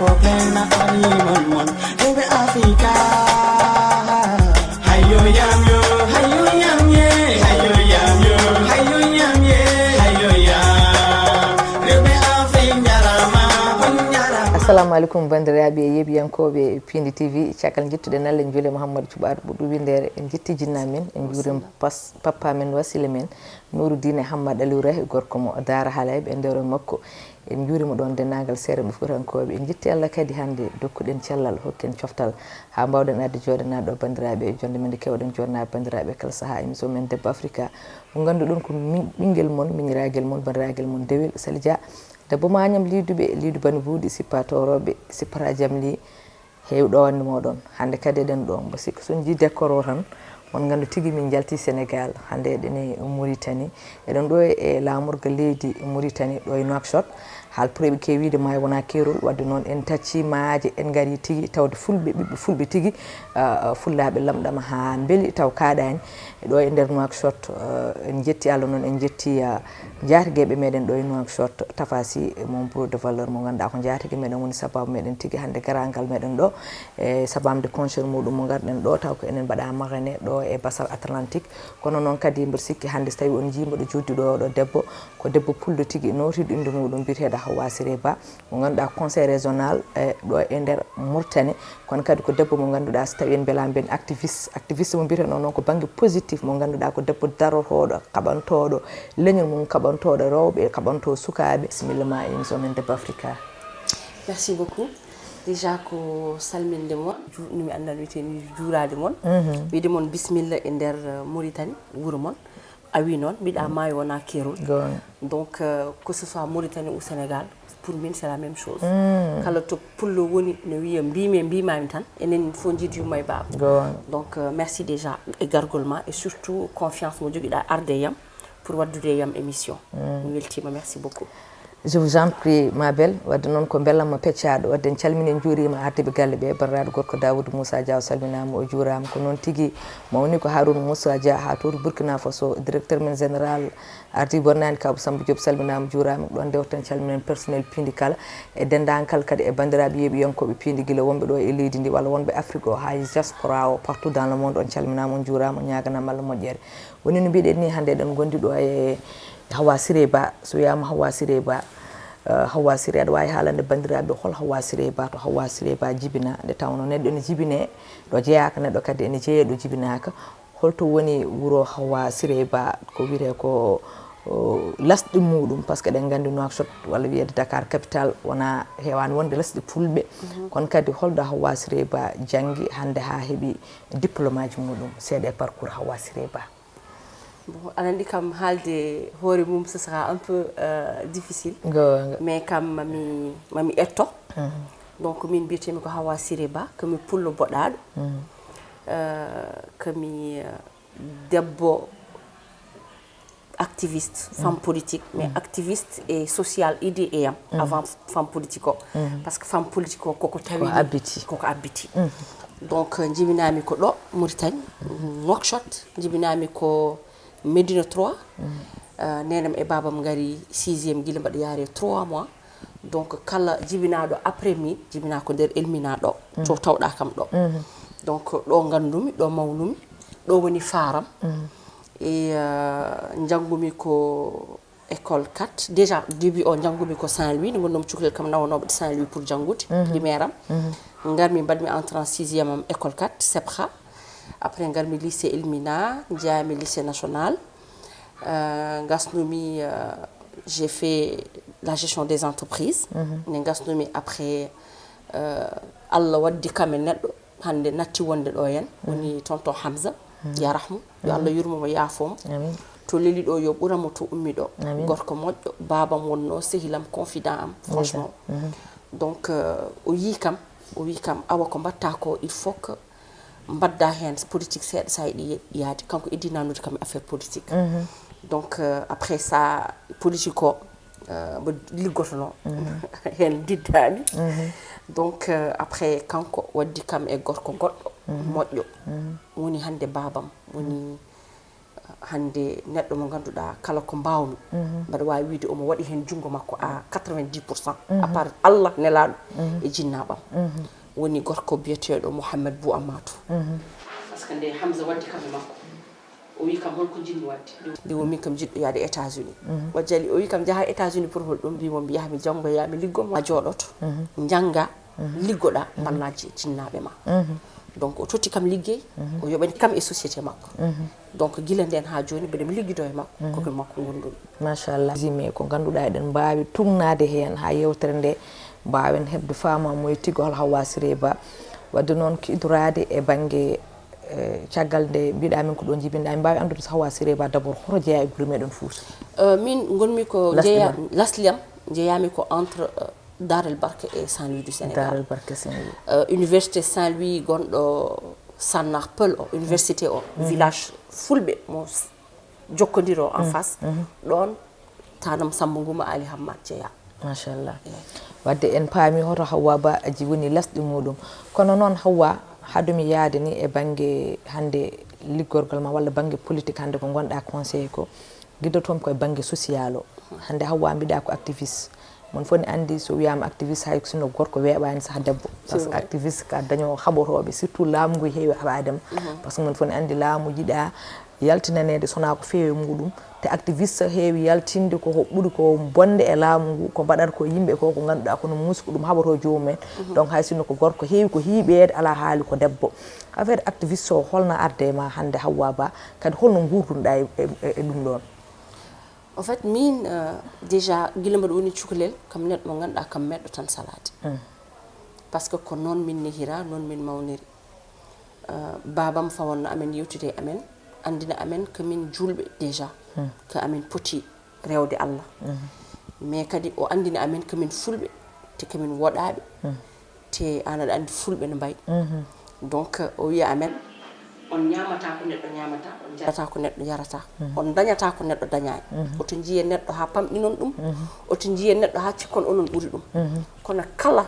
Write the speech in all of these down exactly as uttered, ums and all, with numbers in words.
Problème na animal mon, rewɓe Afrika. Hayo yam yo, hayo yam ye, hayo yam yo, hayo yam ye, hayo yam. Rewɓe Afrika jarama, on jarama. Assalamu alaikum, bandiraɓe yeɓiyankooɓe Pindi T V. Cakal jettuɗen Allah, en juule Mouhamadou Cuɓaaɗo ɓuɗɗo winndere. En jetti jinna men, en juurim pas-, pappa men, wasila men, Nuuru Diine Hammad Aliou Rahi, gorko mo Daara Halay, ɓe ndewre makko. En njuurima ɗon denndaangal seeɗa ɓe Fuutankooɓe. En njetti Allah kadi hannde dokkuɗen cellal, hokken coftal haa mbaawɗen arde jooɗanaade ɗo banndiraaɓe e jonde men nde keewɗen jooɗanaade banndiraaɓe kala sahaa émission men Debbo Afrika. Mo ngannduɗon ko min, ɓinngel mon, miñiraagel mon, banndiraagal mon Dewel Sali Dia. Debbo maañam liiduɓe, liidu bani buuɗi, sippa toorooɓe, sippata jam lii. Heewi ɗo wonde mooɗon. Hannde kadi eɗen ɗo, mbo sikki so on njii décor o tan, on nganndu tigi min njalti Sénégal. Hannde eɗen e Mauritanie. Eɗen ɗo e laamorga leydi Mauritanie, ɗo e Nouakchott. Haal pureeɓe kewiide maayo wona keerol, wadde noon en tacci maaje, en ngari tigi tawde fulɓe, ɓiɓɓe fulɓe tigi, ah, fullaaɓe lamɗama haa mbeli taw kaaɗaani. Ɗo e nder Nouakchott, ah, en njetti Allah noon, en njetti, ah, Njaatigeeɓe meɗen ɗo e Nouakchott, Tafa Sy, mon pro de valeur mo ngannduɗaa ko njaatigi meɗen woni sababu meɗen tigi hannde garaangal meɗen ɗo. E sababu de concert muɗum mo ngarɗen ɗo, taw ko enen mbaɗa marraine ɗo e Basal Atlantique. Kono noon kadi mboɗo sikki hannde so tawi on njii mboɗo joddi ɗo, ɗo debbo, ko debbo pullo tigi, nootiiɗo innde muɗum biyeteeɗo Hawa Siré Ba. Mo ngannduɗaa conseil régional, e, ɗo e nder Mauritanie, kono kadi ko debbo mo ngannduɗaa so tawi en mbelaama mbiyen activiste, activiste mo mbiyeten noon, noon ko bannge positif mo ngannduɗaa ko debbo darotooɗo, kaɓantooɗo, leñol mum kaɓantooɗo rewɓe, kaɓantoo sukaaɓe. Bisimilla ma e émission men Debbo Afrika. Merci beaucoup. Déjà ko salminde mon, ju-, no mi anndan wiyetee ni juuraade mon. Mhm. Wiyde mon bisimilla e nder, eh, Mauritanie, wuro mon. A wi noon, mbiɗa maayo wona keerol. Goonga. Donc, euh, que ce soit Mauritanie ou Sénégal, pour min, c'est la même chose. Mm. Kala to pullo woni, no wiya, mbimi e mbimami tan, enen fof njiidi yumma e baaba. Goonga. Donc, euh, merci déjà e gargol ma, et surtout confiance mo jogiɗa arde yam pour waddude yam émission. Mm. Mi weltima, merci beaucoup. Je vous en prie, ma belle. Wadde noon ko belamma peccaɗo. Wadde en calmini, en juurima ardiɓe galle ɓe, banndiraaɗo gorko Daoud Moussa Dia, o salminama, o juurama. Ko noon tigi mawni ko Harouna Moussa Dia, ha to Burkina Faso, directeur men général, ardi bonnani Kabou Samba Diop, salminama, juurama. Ɗon ndewten, calminen personnel piindi kala, e denndaangal kadi e banndiraaɓe yeeɓiyankooɓe piindi gila wonɓe ɗo e leydi ndi walla wonɓe Afrique o, haa e diaspora o, partout dans le monde, on calminama, on juurama, on ñaganama Allah moƴƴere. Woni no mbiɗen ni, hannde eɗen ngondi ɗo e Hawa Siré Ba. So wiyama Hawa Siré Ba, eh, Hawa Siré, aɗa wawi haalande banndiraaɓe hol Hawa Siré Ba, to Hawa Siré Ba jibina, nde tawno neɗɗo ene jibine ɗo jeeyaka, neɗɗo kadi ene jeeye ɗo jibinaka. Holto woni wuro Hawa Siré Ba, ko wiyete ko, o, lasɗi muɗum, par ce que eɗen nganndi Nouakchott, walla wiyede Dakar capital, wona heewani wonde lasɗi fulɓe. Mhm. Kono kadi holɗo Hawa Siré Ba janngi hannde haa heɓi diplôme aji muɗum? Seeɗa e parcours Hawa Siré Ba. Bon, aɗa anndi kam haalde hoore mum, ce sera un peu, euh, difficile. Goonga. Mais kam mami, mami etto. Mhm. Donc min mbiyetemi ko Hawa Siré Ba, ko mi pullo boɗɗaaɗo. Mhm. Euh, ko mi, euh, debbo activiste, femme politique, mais activiste et sociale idée e yam, avant femme politique o. Par ce que femme politique o koko tawi, koko abbiti. Donc, euh, jibinami ko ɗo, Mauritanie, Nouakchott, jibinami ko Médina trois. Euh, nenam e babam ngari sixième gila mbaɗa yaare trois mois. Donc, kala jibinaɗo après min, jibina ko nder Elmina ɗo, to tawɗa kam ɗo. Donc, ɗo ngandumi, ɗo mawnumi, ɗo woni faram. E, euh, njangumi ko école quatre. Déjà, début o njangumi ko Saint-Louis, nde ngonnomi cukalel kam nawanoɓe Saint-Louis pour jangude, primaire am. Ngarmi mbaɗmi entrée en sixième am école quatre, sepha. Après, ngarmi lycée Elmina, njahmi lycée national. Euh, ngasnumi, euh, j'ai fait la gestion des entreprises. Nde ngasnumi après, euh, Allah waddi kam e neɗɗo hannde natti wonde ɗo heen, woni tonton Hamza, yarahmu, yo Allah yurmo mo, yaafo mo. Amin. To leli ɗo yo ɓuramo to ummi ɗo. Amin. Gorko moƴƴo, babam wonno sehilam, confident am, franchement. Donc, euh, o yii kam, o wi kam, awa ko mbatta ko, il faut que mbadda heen politique seeɗa, sa yiɗi yaade. Kanko iddi nanude kam e affaire politique. Donc, euh, après ça, politique o, euh, mbo liggotono heen diddani. Donc, euh, après, kanko waddi kam e gorko goɗɗo moƴƴo, woni hannde babam, woni Hannde neɗɗo mo ngannduɗaa kala ko mbaawmi, mbaɗa waawi wiide omo waɗi heen junngo makko à quatre-vingt-dix pour cent, à part Allah nelaaɗo e jinnaaɓam. Woni gorko biyeteeɗo Mouhamed Bou Ammatou. Parce que nde Hamza waddi kam e makko, o wi kam, "Hol ko njiɗmi waɗde?" Nde o min kam, "Njiɗɗo yaade États-Unis." O jali, o wi kam, "Njaha États-Unis pour hol?" Ɗum mbi mo, "Mi yaha mi janngoya, mi liggo, ma jooɗoto, njannga, liggoɗa, mballa ji-, jinnaaɓe ma." Donc o totti kam liggey, o yoɓani kam e société makko. Donc gila ndeen haa jooni mbeɗa mi liggido e makko, ko ko makko ngonɗumi. Machallah. Zimi ko ngannduɗaa eɗen mbaawi tugnaade heen haa yeewtere nde mbaawen heɓde faamaamuya tigi hol Hawa Siré Ba. Waɗde noon ko iddoraade e bannge, eh, caggal nde mbiɗa min ko ɗo njibinɗa, min mbaawi anndude so Hawa Siré Ba d'abord hoto jeyaa e gure meɗen Fuuta? Euh, min ngonmi ko Lasɗi jeeya-, ma? Lasli am, jeeyami ko entre, euh, Darel Barka e Saint-Louis du Sénégal. Darel Barka Saint-Louis. Euh, Université Saint-Louis gonɗo Sannah Peul o, université o, village fulɓe mo s-, jokkondiroo en face. Ɗoon tanam Samba Nguma Ali Hammad jeeya. Machallah. Eey. Wadde en paami hoto Hawwa Ba aji woni lasɗi muɗum. Kono noon Hawwa, haɗumi yaade ni e bannge hannde liggorgal ma walla bannge politique hannde ko ngonɗa conseil ko, giddotoomi koye bannge social o. Hannde Hawwa mbiɗa ko activiste. Mon fof ne anndi so wiyaama activiste hay sinno gorko weeɓaani saha debbo. Parce que activiste ka daño haɓotooɓe, surtout laamu ngu heewi haɓaade ma. Parce que mon fof ne anndi laamu yiɗa yaltinaneede so wonaa ko feewi muɗum. Te activiste heewi yaltinde ko, ko ɓuri ko bonde e laamu ngu, ko mbaɗata ko yimɓe ko, ko ngannduɗaa kono muusi ko ɗum haɓoto joomum en. Donc hay sinno ko gorko heewi ko hiiɓeede alaa haali ko debbo. Affaire activiste o holno arde e ma hannde Hawwa Ba, kadi holno nguurdunɗa e, e, e ɗum ɗoon? En fait, min, euh, déjà, gila mbaɗa woni cukalel, kam neɗɗo mo ngannduɗaa kam meɗɗo tan salaade. Parce que ko noon min nehira, noon min mawniri. Euh, baabam fawonno amen yewtude e amen, anndina amen ko min juulɓe déjà, ko amen poti rewde Allah. Mais kadi o anndina amen ko min fulɓe, te ko min woɗaaɓe, te aan aɗa anndi fulɓe no mbayi. Donc o wiya amen, on ñaamata ko neɗɗo ñaamata, on jarata ko neɗɗo yarata, on dañata ko neɗɗo dañaani. Oto njiye neɗɗo haa pamɗinon ɗum, oto njiye neɗɗo haa cikkon onon ɓuri ɗum. Kono kala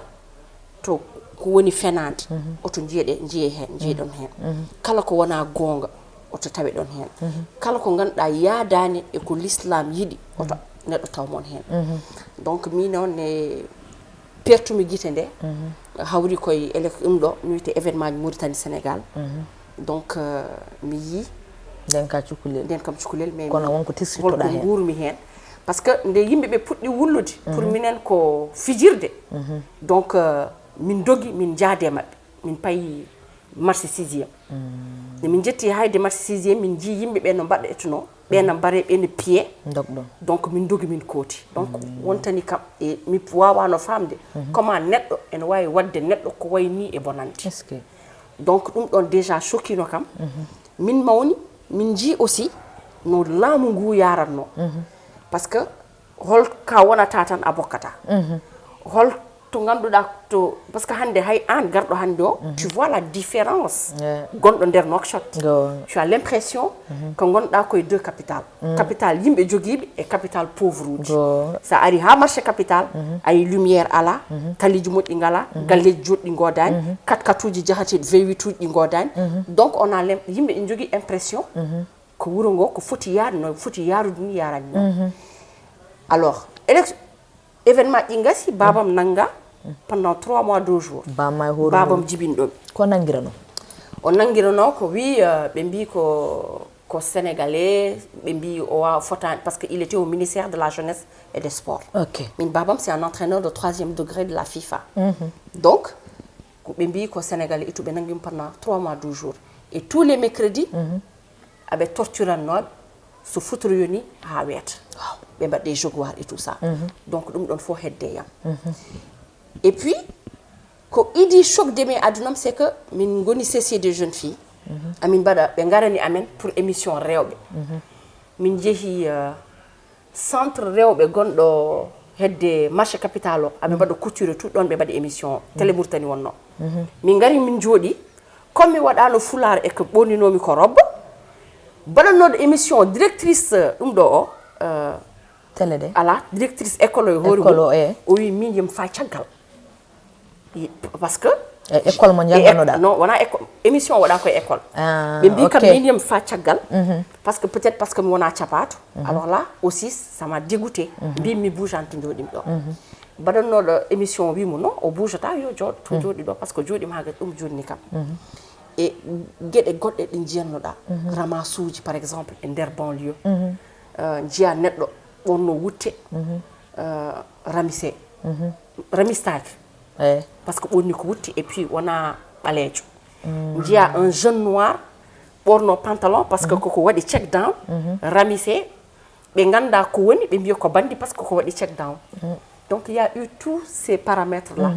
to ko woni fenaande, oto njiyeɗe, njiye heen, njiyeɗon heen. Kala ko wonaa goonga, oto taweɗon heen. Kala ko ngannduɗaa yaadaani e ko l'islam yiɗi, oto neɗɗo taw mon heen. Donc min noon ne pertumi gite nde, hawri koye élec-, ɗum ɗo, no wiyetee événement ji Mauritanie Sénégal. Donc, euh, mi yii. Nden ka cukalel. Nden kam cukalel, mais kono wonko tisitoɗa heen? Nguurmi heen. Parce que nde yimɓe ɓe puɗɗi wullude, pour minen ko fijirde. Donc, euh, min dogi, min njaadi e maɓɓe. Min payi marché sixième. Nde min njetti hayde marché sixième, min njii yimɓe ɓe no mbaɗa etno, ɓe no mbare, ɓe no piye. Ndogɗon. Donc min dogi min kooti. Donc wontani kam, e mi waawano faamde, comment neɗɗo ene waawi waɗde neɗɗo ko wayi nii e bonande. Est-ce que? Donc ɗum ɗoon déjà choquino kam. Min mawni, min njii aussi no laamu ngu yaratno. Parce que hol ka wonata tan a bokkata? Hol to ngannduɗaa to, parce que hannde hay aan garɗo hannde o, tu vois la différence gonɗo nder Nouakchott. Tu as l'impression ko ngonɗaa koye deux capitales. Capital yimɓe jogiiɓe e capital pauvre uji. Sa ari haa marché capital, ayi lumière alaa, taliiji moƴƴi ngalaa, galleeji joɗɗi ngoodaani, kat-katuuji jahateeɗi V huit uji ɗi ngoodaani. Donc on a l'im-, yimɓe ene njogii impression ko wuro ngo ko foti yaade no foti yaarude ni yaarani no. Alors, élec-, événement ji ngasi, baabam nannga pendant trois mois, deux jours. Baabam e hoore mum. Baabam jibinɗo. Ko nanngirano? O nanngirano ko wi, euh, ɓe mbi ko, ko Sénégalais, ɓe mbi o wa-, fotaani, parce que il était au ministère de la Jeunesse et des Sports. Ok. Min baabam, c'est un entraîneur de troisième degré de la FIFA. Donc, ko ɓe mbi ko Sénégalais, et tout, ɓe nanngi mo pendant trois mois, deux jours. Et tous les mercredis, aɓe torturannooɓe, so futuro yoni haa weeta. Ɓe mbaɗde jogoire et tout ça. Donc ɗum ɗon fof hedde yam. Et puis, ko idi choc de mes adunam, c'est que min ngoni C C des jeunes filles. Amin mbaɗa, ɓe ngarani amen pour émission rewɓe. Min njehi, euh, centre rewɓe gonɗo hedde marché capital o, aɓe mbaɗa couture tout ɗon, ɓe mbaɗi émission Télé Mauritanie wonno. Min ngari min jooɗi, comme mi waɗano fulaar e ko ɓorninomi ko robe, mbaɗannoɗo émission directrice, euh, ɗum ɗo o, euh, télé de, ala, directrice école o e hoore mum, o wi min yim fa caggal. I-, parce que E école mo njanngannoɗaa? Non, wona école, émission o waɗa koye école. Ah, ɓe mbi kam min yam fa caggal, parce que peut-être parce que mi wona capato. Alors là aussi, ça m'a dégoûté. Mbi mi bougeante jooɗim ɗo. Mbaɗannoɗo émission wimo non, o bougeata yo jooɗ to jooɗi ɗo, parce que jooɗi maga ɗum jonni kam. E geɗe goɗɗe ɗe njiyannoɗa, ramasuji par exemple e nder banlieue. Njiya neɗɗo ɓonno wutte, ramise, ramistaki. Parce que ɓonni ko wutti et puis wona ɓaleejo. Njiya un jeune noir ɓorno pantalon parce que koko waɗi check down, ramise, ɓe ganda ko woni, ɓe mbiya ko bandi parce que ko waɗi check down. Donc il y a eu tous ces paramètres là.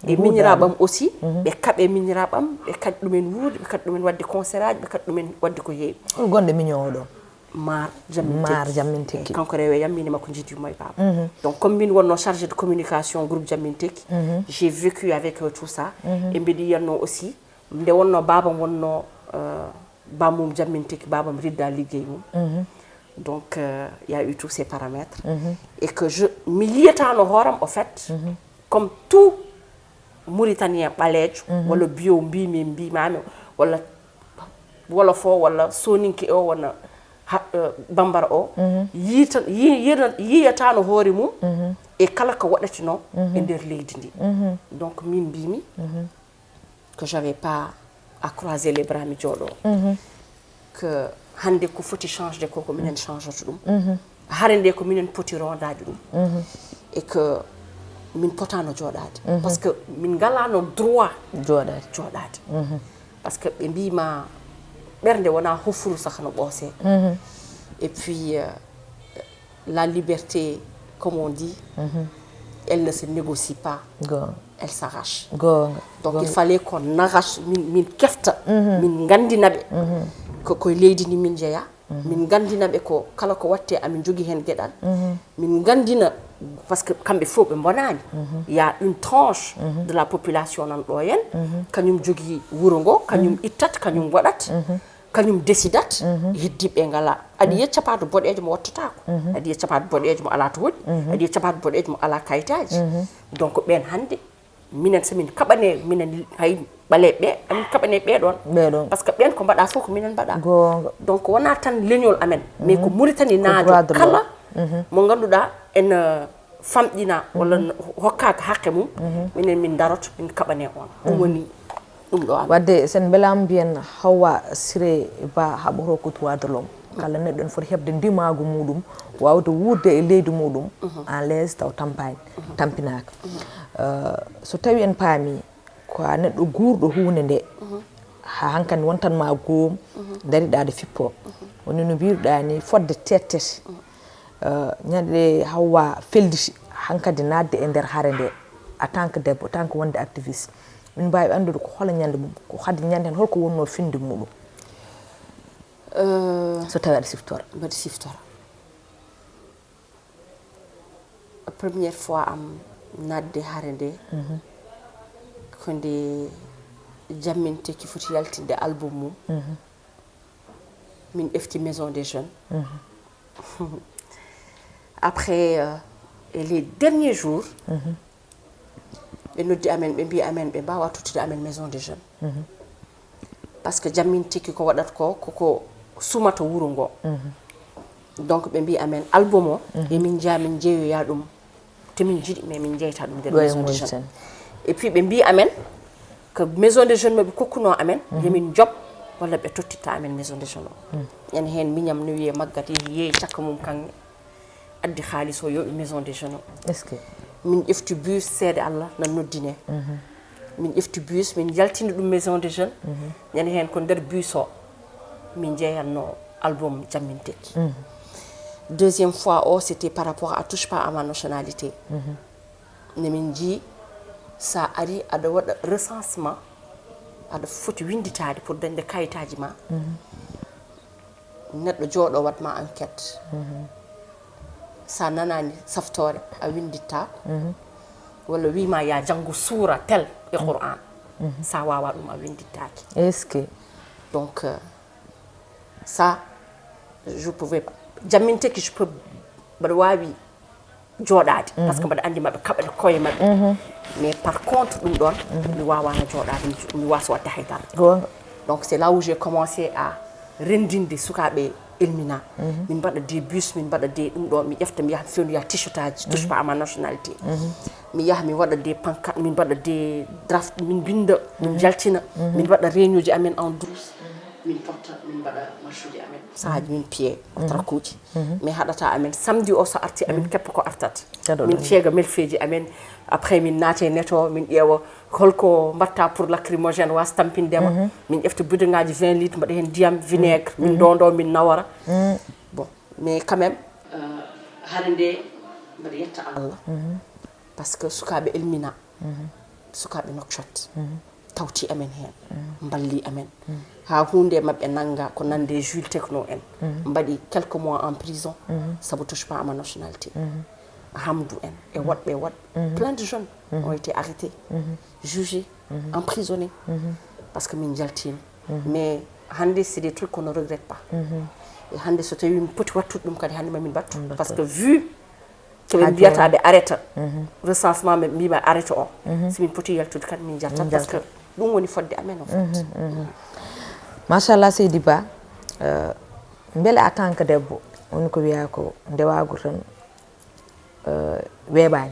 E miñiraɓam aussi, ɓe kaɓe miñiraɓam, ɓe kaɗi ɗumen wuude, ɓe kaɗi ɗumen wadde concert aji, ɓe kaɗi ɗumen wadde ko heewi. Hol gonɗo miñoowo ɗo? Maar Jammin Tekki. Maar Jammin Tekki. Kanko rewe yam min e makko jiidi yumma e baaba. Donc comme min wonno chargé de communication groupe Jammin Tekki, j'ai vécu avec eux tout ça. E mbiɗi yiyanno aussi nde wonno babam wonno, euh, bamum Jammin Tekki, babam ridda liggey mum. Donc euh, il y a eu tous ces paramètres et que je mi yiyatano hooram au fait comme tout Mauritanien ɓaleejo walla biyo mbimi mbimami walla wolof o walla soninke o walla ha- eh, bambara o yiita- yi- yiyatano hoore mum e kala ko waɗatino e nder leydi ndi. Donc min mbimi que j'avais pas à croiser les bras mi jooɗo, que hande ko foti changede ko ko minen changata ɗum. Hare nde ko minen poti rondade ɗum. Et que min potano jooɗade parce que min ngalano droit jooɗade. Jooɗade parce que ɓe mbima ɓernde wona hofuru saka no ɓoose. Et puis euh, la liberté, comme on dit, elle ne se négocie pas, elle s'arrache. Donc il fallait qu'on arrache min, min kefta, min gandina ɓe ko koye leydi ndi min jeeya, min gandina ɓe ko kala ko watte amin jogui hen gueɗal, min gandina parce que kamɓe fof ɓe bonani. Il y a une tranche de la population nan ɗo hen, kañum jogui wuuro ngo, kañum ittat, kañum waɗat, kañum décidat. Heddiɓe ngala. Aɗa yiya capato boɗejo mo wattatako, aɗa yiya capato boɗejo mo ala to woni, aɗa yiya capato boɗejo mo ala kayitaji. Donc ɓen hande minen somin kaɓane minen hay ɓaleɓe amin kaɓane ɓe ɗon. Ɓe ɗon. Parce que ɓen ko mbaɗa fof ko minen mbaɗa. Gonga. Donc wona tan leñol amen mais ko Mauritanie najo kala mo ganduɗa en famɗina walla hokkaaka haqqe mum, minen min daroto min kaɓane on. Ɗum woni ɗum ɗo amen. Wadde sen mbelama mbiyen Hawwa Siré Ba haɓoto ko droit de l'homme. Kala neɗɗo ene foti heɓde ndimaagu muɗum, wawde wuurde e leydi muɗum en l'aise taw tampani, tampinaka. Euh, so tawi en paami ko a neɗɗo guurɗo huunde nde, ha hankandi wontan ma goom, dariɗa aɗa fippo. Woni no mbiruɗa ni fodde tettete. Euh, ñande Hawwa felliti hankadi naatde e nder hare nde en tant que debbo, en tant que wonde activiste, min mbaawi anndude ko holo ñande mum, ko hade ñande heen holko wonnoo finde muɗum? Euh, so tawi aɗa siftora. Mbaɗa siftora. Première fois am naatde hare nde, ko nde Jammin Tekki foti yaltinde album mum. Min ƴefti Maison des Jeunes. Après euh, et les derniers jours, ɓe noddi amen ɓe mbi amen ɓe mbawa tottude amen Maison des Jeunes. Parce que Jammin Tekki ko waɗat ko koko sumata wuuro ngo. Donc ɓe mbi amen album o emin jeeya min jeeyoya ɗum, te min jiiɗi mais min jeyta ɗum nder Maison des Jeunes. Et puis ɓe mbi amen ko Maison des Jeunes moɓe kokkuno amen, yemin job walla ɓe tottitta amen Maison des Jeunes o. En heen miñam no wiye maggat yehi yeeyi cakka mum kanŋe, addi haalis o yooɓi Maison des Jeunes o. Est-ce que? Min ƴefti bus, seede Allah nan noddine. Min ƴefti bus min jaltini ɗum Maison des Jeunes. Ñande heen ko nder bus o min jeeyanno album Jammin Tekki. Deuxième fois o c'était par rapport à Touche pas à ma nationalité. Ne min jii sa ari aɗa waɗa recensement, aɗa foti winditaade pour dañde kayitaji ma. Neɗɗo jooɗo waɗma enquête, sa nanani saftoore a windittaako. Walla wima ya janngu suura tel e Qur'an, sa wawa ɗum a windittaaki. Est-ce que? Donc euh, ça je pouvais pas. Jammin Tekki je peux, mbaɗa wawi jooɗaade parce que mbaɗa anndi maɓe kaɓa koye maɓɓe. Mais par contre ɗum ɗon, mi wawana jooɗaade, mi waasa waɗde haydara. Donc c'est là où j'ai commencé à renndinde sukaaɓe Elmina. Min mbaɗa des bus, min mbaɗa des ɗum ɗo, mi ƴefta, mi yaha, mi fewnoya t-shirt aji, touche pas à ma nationalité. Mi yaha, mi waɗa des pancartes, min mbaɗa des draft, min mbinnda, min njaltina, min mbaɗa réunion ji amen en douce, min totta, min mbaɗa marche uji amen. Sahaaji min piye, matrakuuji. Mais haɗata amen samedi o so arti, amen keppa ko artata. Min ceega melfeeji amen. Après min naate neto, min ƴeewa holko mbatta pour lacrymogène waasa tampindema. Min ƴefta bidon ngaji vingt litres, mbaɗa heen ndiyam, vinaigre, min ndondo, min nawora. Bon, mais quand même, euh, hare nde mbaɗa yetta Allah. Parce que sukaaɓe Elmina, sukaaɓe Nouakchott, tawti amen heen, mballi amen. Haa huunde e maɓɓe nannga ko nande Jules Techno en. Mbaɗi quelques mois en prison, sabu touche pas à ma nationalité. Hamdou en, e woɗɓe e woɗɓe. Plein de jeunes ont été arrêtés, jugés, emprisonnés. Parce que min njaltiima. Mais hannde, c'est des trucs qu'on ne regrette pas. E hannde, so tawi min poti wattude ɗum kadi, hannde ma min mbattu. Parce que vu que ɓe mbiyata ɓe arrêta, recensement ɓe mbima arrêta o. Si min poti yaltude kadi, min njaltat. Parce que ɗum woni fodde amen, en fait. Machallah, Seydi Ba, euh, mbele en tant que debbo, woni ko wiya ko ndewagol tan, euh, weeɓaani.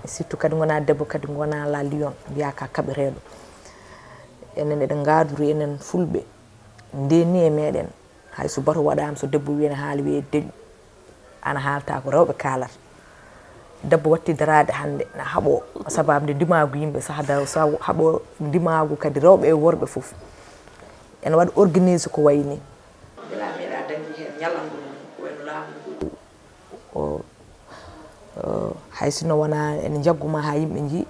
Surtout kadi ngona debbo, kadi ngona la lion, mbiya ka kaɓereeɗo. Enen eɗen ngaadori enen fulɓe, ndeni e meɗen, hay so bato waɗaama, so debbo wiyi ene haali, wiye deƴu, ana haalta ko rewɓe kaalata. Debbo watti daraade hannde na haɓo sababu nde ndimaagu yimɓe, saha da sa haɓo ndimaagu kadi rewɓe e worɓe fof. Ene waɗa organise ko wayi ni. Mbela meeɗa dañde heen ñalanngu mum, ko wayno laamu ngu. O, o, hay sinno wona ene njaggu ma haa yimɓe nji,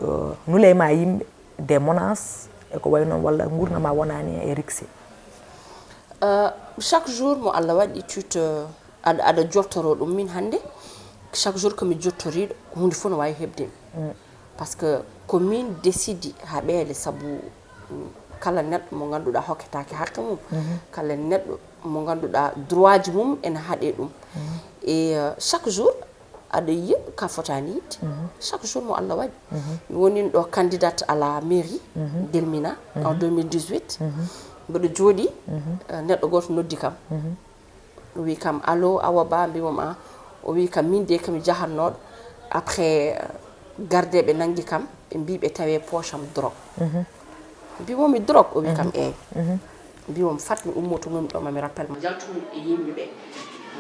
o, nule ma yimɓe, des menaces, e ko wayi noon, walla nguurndam ma wonaani e rikse? Euh, chaque jour mo Allah waɗi, tu te, aɗa, aɗa jottoro ɗum. Min hannde, chaque jour ko mi jottoriiɗo, huunde fof no waawi heɓde mi. Parce que ko min décidi haɓeede, sabu, mm, kala neɗɗo mo ngannduɗaa hokketaake haqqe mum, kala neɗɗo mo ngannduɗaa droit ji mum ene haɗe ɗum. Et, euh, chaque jour, aɗa yiya ka fotaani yiɗde. Chaque jour mo Allah waɗi. Mi wonino ɗo candidate à la mairie d'Elmina en deux mille dix-huit. Mboɗo jooɗi, euh, neɗɗo gooto noddi kam. O wi kam, "Allo, Awa Ba?" Mbimo mi, "An?" O wi kam, "Min de, ko mi jahannooɗo. Après, euh, gardeeɓe nanngi kam, ɓe mbi ɓe tawi poche am drogue." Mbimo mi, "Drogue?" O wi kam, "Eey." Mbimo mi, "Fat mi ummo to ngonmi ɗo, ma mi rappel ma." Njaltumi e yimɓe ɓe,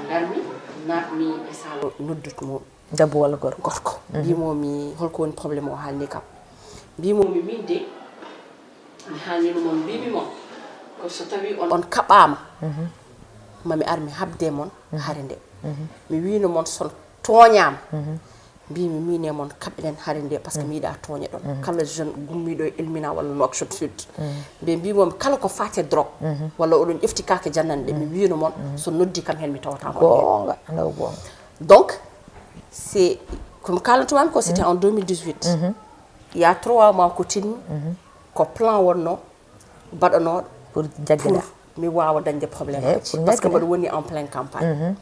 ngarmi, naatmi e salle noddude mo. Debbo walla gorko? Gorko. Mbimo mi, "Holko woni problème o?" Haalni kam. Mbimo mi, "Min de, mi haalnino mon, mbimi mon ko so tawi on, on kaɓaama, ma mi ar mi haɓde mon hare nde. Mi wino mon son tooñaama." Mbimi, "Min e mon kaɓɗen hare nde, parce que mi yiɗa tooñe ɗon." Kala jeune gummiɗo e Elmina walla Nouakchott Sud, ɓe mbimo mi, "Kala ko faate drogue, walla oɗon ƴefti kaake jannanɗe, mi wino mon, so noddi kam heen, mi tawata mon heen." Goonga, andaw goonga. Donc, c'est, comme kaalantumami ko, c'était en deux mille dix-huit. Il y a trois mois ko tinmi, ko plan wonno baɗanooɗo pour jaggiɗa, pour mi waawa dañde problème aji, parce que mbaɗa woni en pleine campagne.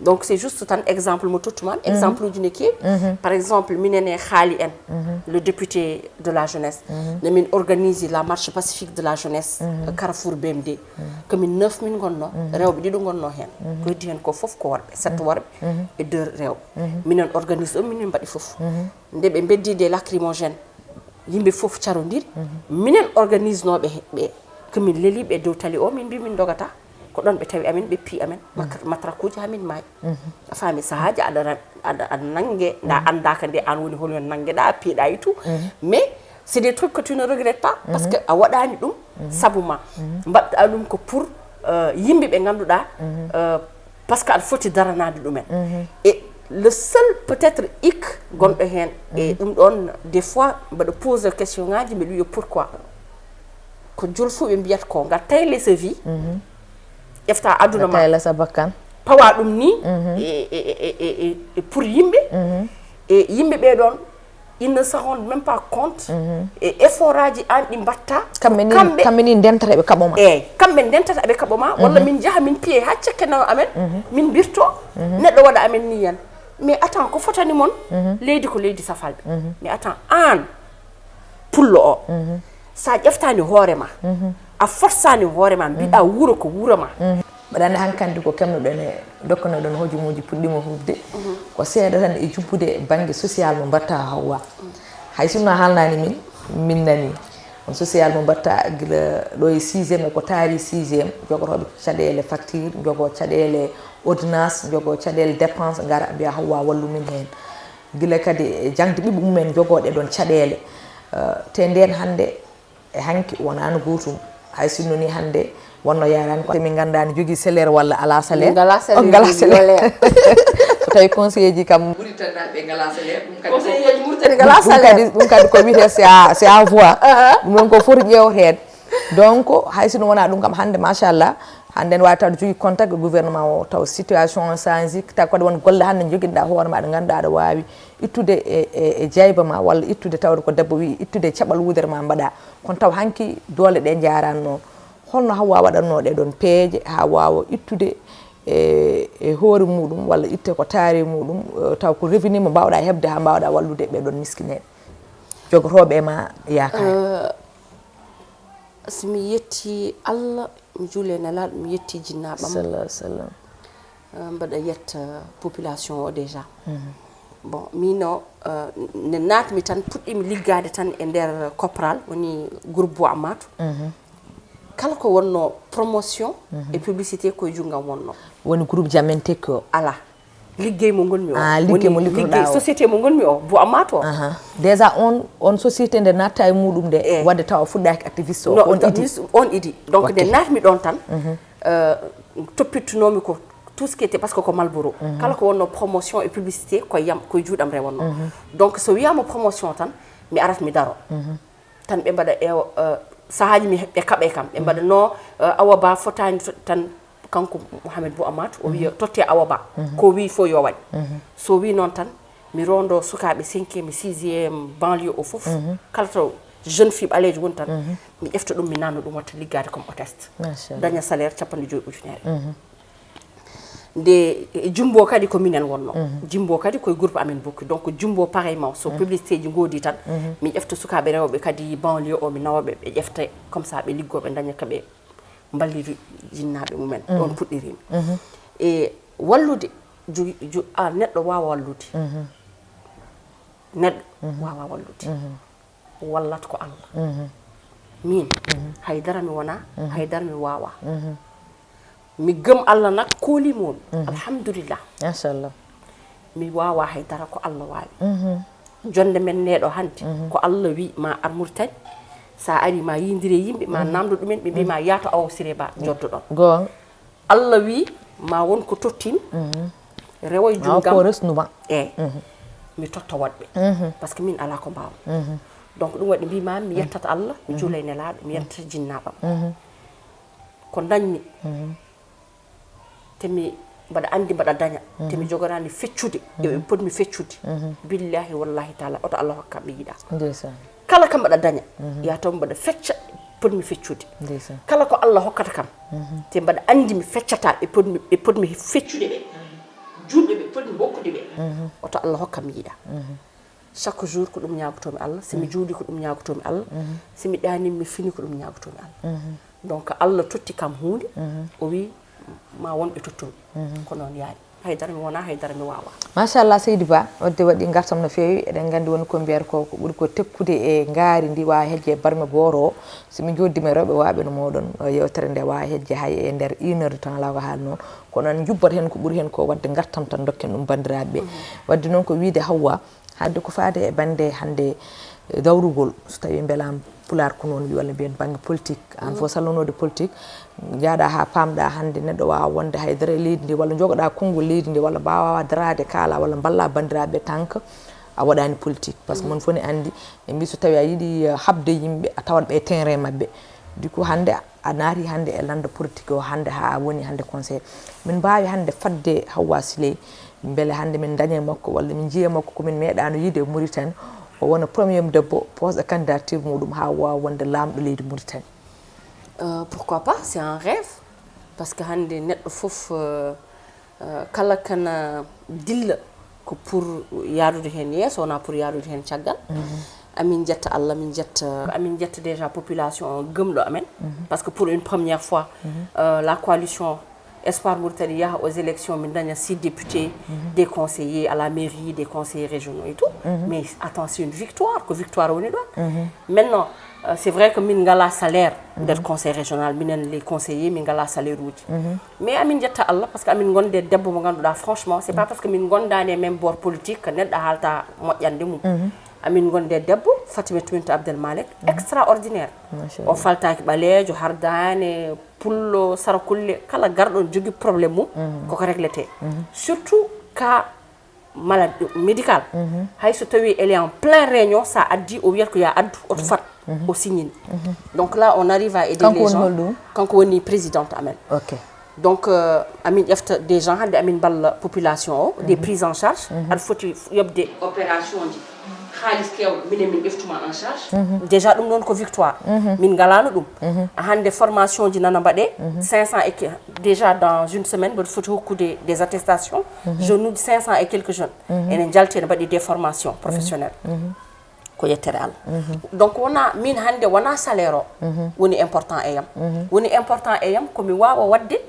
Donc c'est juste tan exemple mo tottumami, exemple uji ne keewi. Par exemple, minen e Haali en, le député de la jeunesse, ne min organise la marche pacifique de la jeunesse, euh, Carrefour B M D. Ko min neuf min ngonno, rewɓe ɗiɗo ngonno heen. Ko heddi heen ko fof ko worɓe, sept worɓe e deux rewɓe. Minen organise ɗum, minen mbaɗi fof. Nde ɓe mbeddi des lacrymogènes, yimɓe fof carondiri. Minen organise nooɓe he-, ɓe, ko min leli ɓe dow tali o, min mbi min ndogata. Ko ɗon ɓe tawi amen, ɓe pii amen, mak-, matrakuuji haa min maayi. A faami, sahaaji aɗa ra-, aɗa, aɗa nannge, nda anndaaka nde aan woni hol yon nanngeɗa, piiɗa et tout. Mais c'est des trucs que tu ne regrettes pas, parce que a waɗaani ɗum sabu ma. Mbaɗɗa ɗum ko pour, euh, yimɓe ɓe ngannduɗaa, euh, parce que aɗa foti daranaade ɗumen. Et le seul peut-être hic gonɗo heen, e ɗum ɗon, des fois mbaɗa pose question ngaji, mbiɗa wiya pourquoi? Ko jol fof ɓe mbiyata ko ngal tayle sa vie, ƴefta aduna ma, tayle sa bakkan, pawa ɗum ni e, e, e, e, e, e pour yimɓe. E yimɓe ɓe ɗon, ils ne se rendent même pas compte e effort aji an ɗi mbatta. Kamɓe ni, kamɓe ni ndentata ɓe kaɓo ma. Eyyi, kamɓe ndentata ɓe kaɓo ma, walla min njaha min piye ha cekke nawa amen, min mbirto, neɗɗo waɗa amen ni yan. Mais attends, ko fotani mon? Leydi ko leydi safalɓe. Mais attends, an pullo o, sa ƴeftani hoore ma, a forsani hoore ma, mbiɗa wuro ko wuro ma. Mbaɗa andi hankandi ko kemnoɗon e dokkanoɗon hojomuji puɗɗima huɓde, ko seeɗa tan e jubbude bannge social mo mbatta Hawwa. Hay sinno a haalnani min, min nani. On social mo mbatta gila ɗo e sixième, ko taari sixième, jogotoɓe caɗele facture, jogo caɗele ordonnance, jogo caɗele dépense, ngara mbiya Hawwa wallu min heen. Gila kadi e jaŋde ɓiɓɓe mumen jogoɗe ɗon caɗele. Eh, te nden hannde e hanki wonano gotum. Hay sinno ni hannde wonno yarani ko min gandani jogui salaire walla ala salaire. Ngala salaire, ngala salaire. So tawi conseiller ji kam Mauritanie ɓe ngala salaire, ɗum kadi ko Conseiller ji Mauritanie ngala salaire. Ɗum kadi ko wiyete c'est à, c'est à voir. Ɗum ɗon ko foti ƴewteede. Donc hay sinno wona ɗum kam hannde machallah, hannde ne wawi tawde jogui contact e gouvernement o, taw situation o change, taw kadi won golle hannde joguiɗa hoore ma ɗe ganduɗa aɗa wawi ittude e, e, e jayba ma, walla ittude tawde ko debbo wi ittude e caɓal wudere ma mbaɗa. Kono taw hanki doole ɗe jaranno. Holno Hawwa waɗanno ɗe ɗon peeje ha wawa ittude e, e hoore muɗum walla itte ko taari muɗum, eh, taw ko revenu mo mbawɗa heɓde ha mbawɗa wallude ɓe ɗon miskineɓe jogotoɓe e ma yakare? Eh, so mi yetti Allah, mi juule e Nelaɗo, mi yetti jinnaɓam. Sallallahu alaihi wasallam. Eh, mbaɗa yetta population o déjà. Bon, mino, eh, ne natmi tan, puɗɗimi liggade tan e nder Copral, woni groupe Bo Amato. Kala ko wonno promotion e publicité koye junngam wonno. Woni groupe Jamin Tech o? Ala. Liggey mo ngonmi o. Ah, liggey mo liggotoɗa o. Société mo ngonmi o, Bo Amato. Aha. Déjà on, on société nde natta e muɗum nde, eh, wadde tawa fuɗɗaki activiste o, no, on idi. On idi. Donc, ok, nde natmi ɗon tan, euh, toppittunomi ko tout ce qui était, parce que ko Malboro. Kala ko wonno promotion e publicité ko yam, ko juuɗam rewonno. Donc, so wiyama promotion tan, mi arat mi daro. Tan ɓe mbaɗa e, eh, sahaaji mi, ɓe kaɓay kam. Ɓe mbaɗa no, eh, Awa Ba fotani to-, tan kanko Mouhamed Bou Amat, o wiya totte Awa Ba. Ko wi fof yo waɗ. So wi noon tan, mi rondo sukaaɓe cinquième, sixième, banlieue o fof. Kala to jeune fille ɓaleejo woni tan, mi ƴefta ɗum, mi nanna ɗum, watta liggaade comme hôtesse. Machallah. Daña salaire capanɗe joyi ujunere. Nde, e, Jumbo kadi ko minen wonno. Jumbo kadi koye groupe amen bokki. Donc, Jumbo pareillement, so publicité ji ngoodi tan, mi ƴefta sukaaɓe rewɓe kadi banlieue o, mi nawa ɓe, ɓe ƴefta, comme ça, ɓe liggoo, ɓe daña ka ɓe mballiri jinnaaɓe mumen. Ɗon puɗɗirimi. E wallude, jo-, jo-, a, neɗɗo waawa wallude. Neɗɗo waawa wallude. Wallat ko Allah. Min, haydara mi wona, haydara mi wawa. Mi gëm Allah nak, koolimomi. Alhamdulillah. Machallah. Mi wawa haydara, ko Allah wawi. Jonde men neɗo hande, ko Allah wi ma ar Mauritanie. Sa ari ma yindire yimɓe, ma namdo ɗumen, ɓe mbi ma yato Awa Siré Ba, joddoɗon. Goonga. Allah wi ma won ko tottim, rewo e junngam. Ko resnuma. Eyyi. Mi totta woɗɓe. Parce que min ala ko mbawmi. Donc ɗum waɗi mbima mi yettata Allah, mi juula e Nelaɗo, mi yettata jinnaɓam. Ko dañmi, te mi mbaɗa andi mbaɗa daña, te mi joganani feccude e ɓe potmi feccude. Billahi wallahi taala, oto Allah hokka mi yiɗa. Ndeysaan. Kala ka mbaɗa daña, ya taw mbaɗa fecca potmi feccude. Ndeysaan. Kala ko Allah hokkata kam, te mbaɗa andi mi feccata ɓe potmi, ɓe potmi feccude ɓe, julɓe ɓe potmi hokkude ɓe, oto Allah hokka mi yiɗa. Chaque jour ko ɗum ñaagotomi Allah, si mi juuli ko ɗum ñaagotomi Allah, si mi ɗaani mi fini ko ɗum ñaagotomi Allah. Donc Allah totti kam huunde, o wi ma won ɓe tottumi. Ko noon yaari. Haydara mi wona, haydara mi wawa. Machallah, Seydi Ba, wadde waɗi gartam no feewi. Eɗen nganndi woni ko mbiyata ko, ko ɓuri ko tekkude e ngaari ndi wawa hejje e barme booro o. So min jooddima e rewɓe waɓe no moɗon, o yewtere nde wawa hejje hay e nder une heure de temps, ala ko haalno. Kono en jubbat heen ko ɓuri heen ko, wadde gartam tan dokken ɗum banndiraaɓe ɓe. Wadde noon ko wiyde Hawwa, hannde ko faade e bannde hannde dawrugol, so tawi mbelaama pulaar ko noon wi, walla mbiyen bannge politique. Aan fof sallonoode politique, njaaɗa haa paamɗa hannde neɗɗo waawa wonde haydara e leydi ndi, walla njogoɗa konngol leydi ndi, walla mbaawa daraade kaala, walla mballa banndiraaɓe tant que a waɗaani politique. Parce que mon fof ne anndi, ɓe mbi so tawi a yiɗi, eh, haɓde yimɓe, a tawat ɓe e terrain maɓɓe. Du coup, hannde a naati hannde e lannda politique o hannde haa woni hannde conseil. Min mbaawi hannde fadde Hawwa Siley, mbele hannde min ndaña e makko walla min njiya e makko ko min meeɗaano yiide e Mauritanie, o wona premier debbo poosɗo candidature muɗum haa waawa wonde laamɗo leydi Mauritanie. Euh, pourquoi pas, c'est un rêve. Parce que hannde neɗɗo fof, euh, euh, kala kana dilla Ko pour yaadude heen yeeso, wonaa pour yaadude heen caggal. Amin njetta Allah, min njetta, amin njetta déjà population o gëmɗo amen. Parce que pour une première fois, euh, la coalition Espoir Mauritanie yaha aux élections, min daña six députés, des conseillers à la mairie, des conseillers régionaux et tout. Mais attends, c'est une victoire, ko victoire woni ɗo. Maintenant, euh, c'est vrai que min ngala salaire nder conseil régional, minen les conseillers, min ngala salaire uji. Mais amin njetta Allah, parce que amin gonde debbo mo ngannduɗaa, franchement, c'est pas parce que min gondaani e même bord politique que neɗɗo haalta moƴƴande mum. Amin gonde debbo, Fatimata Bintou Abdel Malek, extraordinaire. O faltaaki ɓaleejo, hardaane, pullo, sarakulle, kala garɗo ne jogii problème mum, koko réglete. Surtout cas malade médical. Hay so tawi elle est en plein réunion, sa addi, o wiyata ko ya addu, oto fat, o signini. Donc là, on arrive à aider les gens. Kanko woni présidente amen. Ok. Donc, euh, amin ƴefta des gens, hannde amin mballa population o, des prises en charge. Aɗa foti yoɓde opération ji, haalis keewɗo, minen min ƴeftuma en charge. Déjà, ɗum ɗon ko victoire. Min ngalano ɗum. Hannde formation ji nana mbaɗe, cinq cents et que, déjà dans une semaine, mboɗo foti hokkude des attestations. Jeunes uji cinq cents et quelques jeunes. Ene njalti, ene mbaɗi des formations professionnelles. Ko yettere Allah. Donc, wona min hannde, wona salaire o woni important e yam. Woni important e yam ko mi waawa waɗde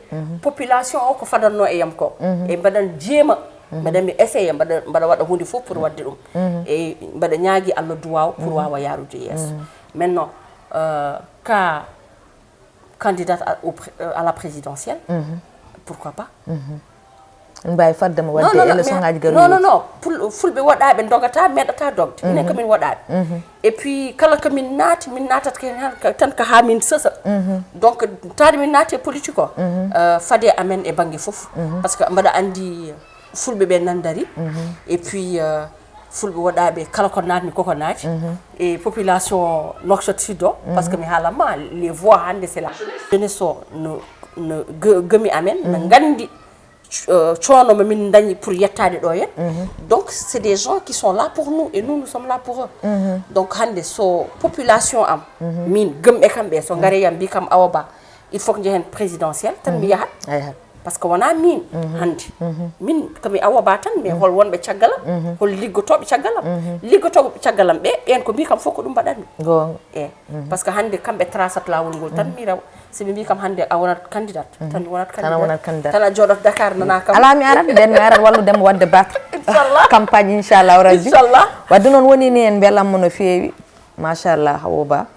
population o ko fadanno e yam ko. E mbaɗan jeema, mbaɗa mi essayer, mbaɗa, mbaɗa waɗa huunde fof pour waɗde ɗum. E mbaɗa ñaagi Allah duwaaw pour waawa yaarude yeeso. Maintenant, euh, ka candidate à, au pré-, euh, à la présidentielle, pourquoi pas? En mbaawi fadde mo waɗde élection ngaji garoji. Non, non, non. Fulɓe woɗaaɓe ndogata, meeɗata dogde. Minen ko min woɗaaɓe. Et puis, kala ko min naati, min naatat ko heen tan ko haa min sosa. Donc, taade min naati e politique o, euh, fade amen e bannge fof. Parce que mbaɗa anndi, fulɓe ɓe nan dari. Et puis, euh, fulɓe woɗaaɓe kala ko naatmi koko naati. E population Nouakchott Sud o, parce que mi haalanma, les voix hannde c'est la jeunesse o no, no gë-, gëmi amen, no nganndi, euh, coono mo min ndañi pour yettaade ɗo yen. Donc c'est des gens qui sont là pour nous et nous, nous sommes là pour eux. Donc hannde so population am, min gëm e kamɓe, so ngare yam mbi kam Awa Ba, il faut que njehen présidentielle, tan mi yahat. Parce que wona min hannde. Min ko mi Awa Ba tan, mais hol wonɓe caggal am, hol liggotooɓe caggal am? Liggotooɓe caggal am ɓe, ɓen ko mbi kam fof ko ɗum mbaɗanmi. Goonga. E parce que hannde kamɓe traçat laawol ngol tan mi rewa. Si ɓe mbi kam hannde a wonat candidate, tan mi wonat candidate. Tan a wonat candidate. Tan a jooɗot Dakar nana kam. Alaa, mi arat, nden mi arat wallude mo waɗde battre. Inchallah. Campagne, inchallah rabbi. Inchallah. Wadde noon woni ni en mbelamma no feewi. Machallah, Awa Ba.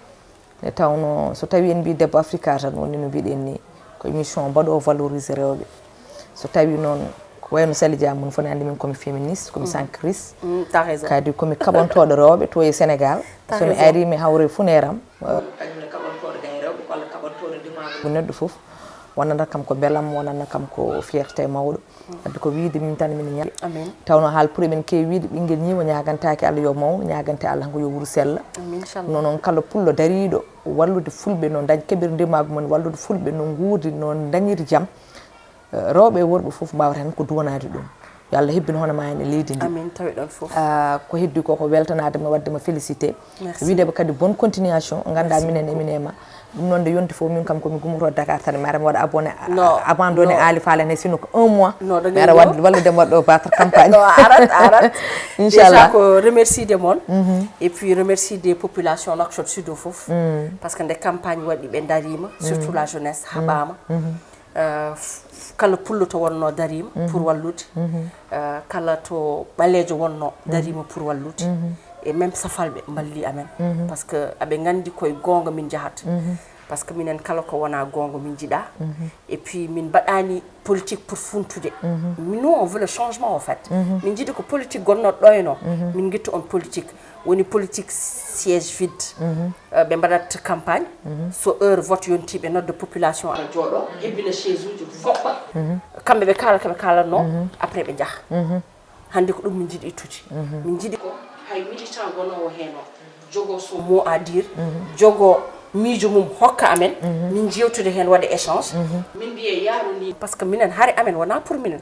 Nde tawnoo so tawii en mbii debbo Afrika tan woni no mbiɗen nii ko émission mbaɗo valorisé rewɓe. So tawii noon ko wayno Sali Dia, mon fof ne anndi min komi féministe, komi centriste. Kadi komi kaɓantooɗo rewɓe to e Sénégal. So mi arii mi hawre funeeram. Kañum ne kaɓantooɗo gay rewɓe walla kaɓantooɗo ndimaagu. Ko neɗɗo fof wonana kam ko mbelamma, wonana kam ko fierté mawɗo. Wadde ko wiyde min tan min ña-, tawno haal pour emin keewi wiyde ɓinngel ñiiwa ñaagantaake Allah yo mawnu, ñaagante Allah ko yo wuro sella. Noon noon kala pullo dariiɗo wallude fulɓe no dañ keɓir ndimaagu mum, wallude fulɓe no nguurdi, no dañiri jam. Eh, rewɓe e worɓe fof mbaawata heen ko duwanaade ɗum. Yo Allah hebbin hono maa en e leydi ndi. Amin, tawi ɗon fof. Ah, ko heddi ko ko weltanaade mo, waɗde mo félicité. Merci. Wiide ɓe kadi bonne continuation, nganndaa minen e min e ma. Ɗum noon nde yonti fof min kam ko mi gummoto Dakar tan, mi ara mi waɗa abonné, abandonné Ali Falen he, sinon ko un mois. Mi ara wallude mo waɗɗo battre campagne. No, a arat, a arat. Inchallah. Déjà ko remercier de mon. Et puis remercier des populations Nouakchott Sud o fof. Parce que nde campagne waɗi ɓe dariima, surtout la jeunesse, haɓaama. Euh, f-, f-, kala pullo to wonnoo dariima pour wallude. Euh, kala to ɓaleejo wonnoo dariima pour wallude. Et même safalɓe mballii amen. Parce que aɓe nganndi koye goonga min njahata. Parce que minen kala ko wonaa goonga min njiɗaa. Et puis min mbaɗaani politique pour funtude. Nous, on veut le changement, en fait. Min njiɗi ko politique gonnoo ɗoyno. Min ngitta on politique. Woni politique siège vide. Euh, ɓe mbaɗat campagne. So heure vote yonti, ɓe nodda population, a jooɗo, hebbina chaise uji, goɗɗo. Kamɓe ɓe kaala ko ɓe kaalatnoo, après ɓe njaha. Hannde ko ɗum min njiɗi ittude. Min njiɗi ko hay militant gonoowo heen o, jogo son mot à dire, jogo miijo mum hokka amen, min njeewtude heen, waɗa échange. Min mbiya yaaru ni, parce que minen hare amen wonaa pour minen,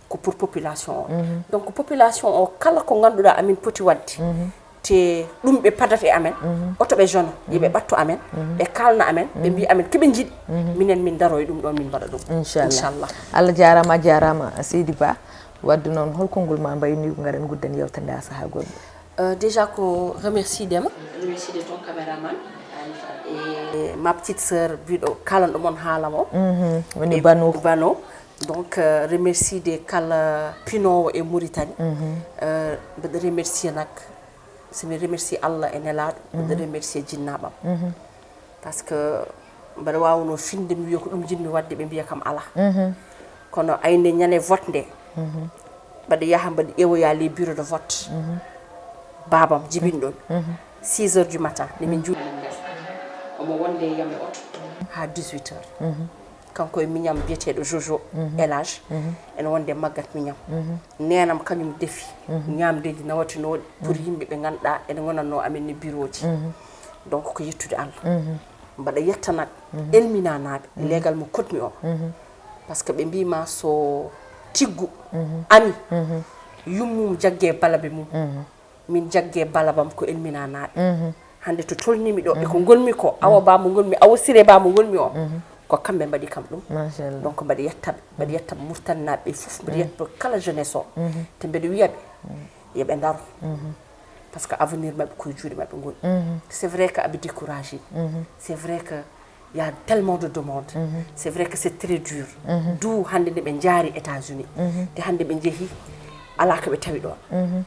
ko pour population o. Donc population o, kala ko ngannduɗaa amin poti waɗde, te ɗum ɓe padata e amen, oto ɓe jono, yo ɓe ɓatto amen, ɓe kaalna amen, ɓe mbiya amen ko ɓe njiɗi, minen min ndaro e ɗum ɗo, min mbaɗa ɗum. Inchallah. Allah jaaraama, a jaaraama, Seydi Ba. Wadde noon, hol konngol ma mbayniigu, ngaren ngudden yewtere nde haa sahaa goɗɗo? Euh, déjà ko remercier dema, remercier de ton caméraman, et ma petite sœur biɗo kalanɗo mon haala mo. Woni bano. Bano. Donc euh, remercier de kala pinowo e Mauritanie. Euh, mbeɗa remercier nak, somi remercier Allah e nelaɗo, mbeɗa remercier jinnaɓam. Parce que mbeɗa wawno finde mi wiya ko ɗum jinmi wadde, ɓe mbiya kam ala. Kono ayde ñande vote nde, mbaɗa yaha mbaɗa ƴeewoya les bureaux de vote. Babam jibinɗon, six heures du matin ne min juuɗi. Omo wonde yam e oto ha dix-huit heures. Kanko e miñam biyeteɗo Jojo, Elage, ene wonde maggat miñam. Nenam kañum defi ñamdeji nawatinooɗi pour yimɓe ɓe ganduɗa ene gonanno amen ni bureau ji. Donc ko yettude Allah. Mbaɗa yetta nak elminanaɓe leegal mo kotmi o. Parce que ɓe mbima so tiggu ami, yummum jagge balabe mum, min jagge balabam ko elminanaɓe. Hande to tolnimi ɗo e ko gonmi ko, Awa Ba mo gonmi, Awa Siré Ba mo gonmi o, ko kamɓe mbaɗi kam ɗum. Donc mbaɗa yettaɓe, mbaɗa yetta Mauritanie naɓe fof, mbaɗa yetta kala jeunesse o. Te mbeɗa wiyaɓe yoɓe daro, parce que avenir maɓɓe koye juuɗe maɓɓe ngoni. C'est vrai que aɓe découragé, c'est vrai que y a tellement de demande. C'est vrai que c'est très dur. D'où hande nde ɓe jaari États-Unis, te hande ɓe jeehi ala ko ɓe tawi ɗon.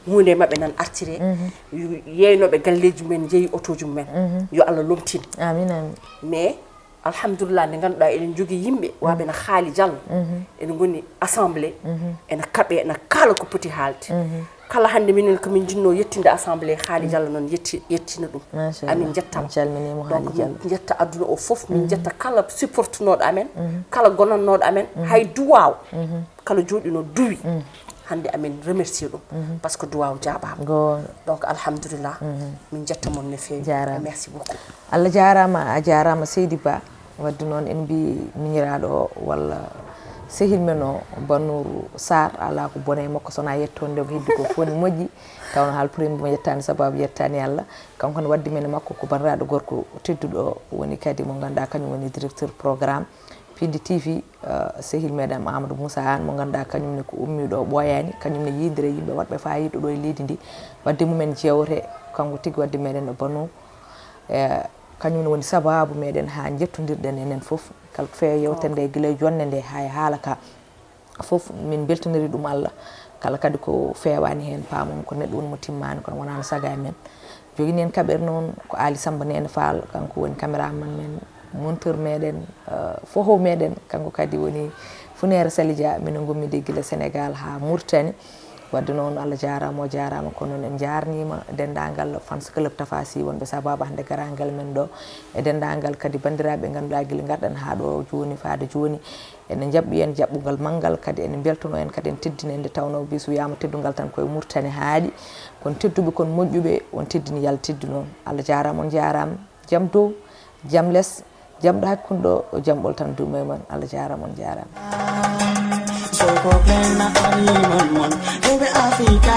Hunde maɓɓe nan artire, yeynoɓe galleji mumen jeeyi otoji mumen. Yo Allah lomtin. Amin, amin. Mais alhamdulillah, nde ganduɗa eɗen jogui yimɓe waɓe no Haali Diallo, ene goni assemblée, ene kaɓe, ene kala ko poti haalde. Kala hande minen ko min jinno yettinde assemblée, Haali Diallo noon yetti, yettina ɗum. Amin jettama. Calminima Haali Diallo. Jetta aduna o foof, min jetta kala supportenoɗo amen, kala gonannoɗo amen, hay duwaw kala jooɗino duwi. Hande amin remercier ɗum, parce que duwaw jaabama. Donc alhamdulillah, min jetta mon no feewi. Merci beaucoup. Allah jarama, a jarama seydi Ba. Wadde noon en mbi miñiraɗo o walla sehil men o Bannouru Sarr, ala ko bone e makko sona yettonde ko heddi ko foni moƴƴi. Tawno haalpure mbi mo yettani sababu yettani Allah. Kanko ne waddi men e makko ko bandiraɗo gorko tedduɗo, woni kadi mo ganduɗa kañum woni directeur programme Pindi T V. Sehil meɗen Amadou Moussa Anne mo ganduɗa kañum ne ko ummiɗo o ɓooyani, kañum ne yidira yimɓe waɗɓe fayida ɗo e leydi ndi. Wadde mumen jewte, kanko tigi wadde meɗen o Bannouru. Kañum ne woni sababu meɗen ha jettodirɗen enen foof. Kala ko feewi yewtere nde gila e jonde nde ha e haala ka foof, min beltaniri ɗum Allah. Kala kadi ko fewani hen, pamon ko neɗɗo woni mo timmani, kono wonano saga e men. Jogini en kaɓere noon ko Ali Samba Nene Fall, kanko woni caméraman men, monteur meɗen, foho meɗen, kanko kadi woni Funere Salidia, mino gommide gila Sénégal ha Mauritanie. Wadde noon Allah jarama, o jarama, kono noon en jarnima dendagal fans club Tafa Sy wonɓe sababu hande garagal men ɗo, e dendagal kadi bandiraɓe ganduɗa gila garɗen ha ɗo joni faade joni. Ene jaɓɓi en jaɓɓugal manngal, kadi ene beltono en, kadi en teddina en, nde tawno bis wiyama teddugal tan koye Mauritanie haaɗi. Kono tedduɓe kon moƴƴuɓe, on teddini, yalla teddu noon. Allah jarama, on jarama. Jam dow, jam les, jam ɗo hakkunde ɗo, jam ɓol tan duuma e mon. Allah jarama, on jarama. Soko ɓen naɓani mon mon, rewɓe Afrika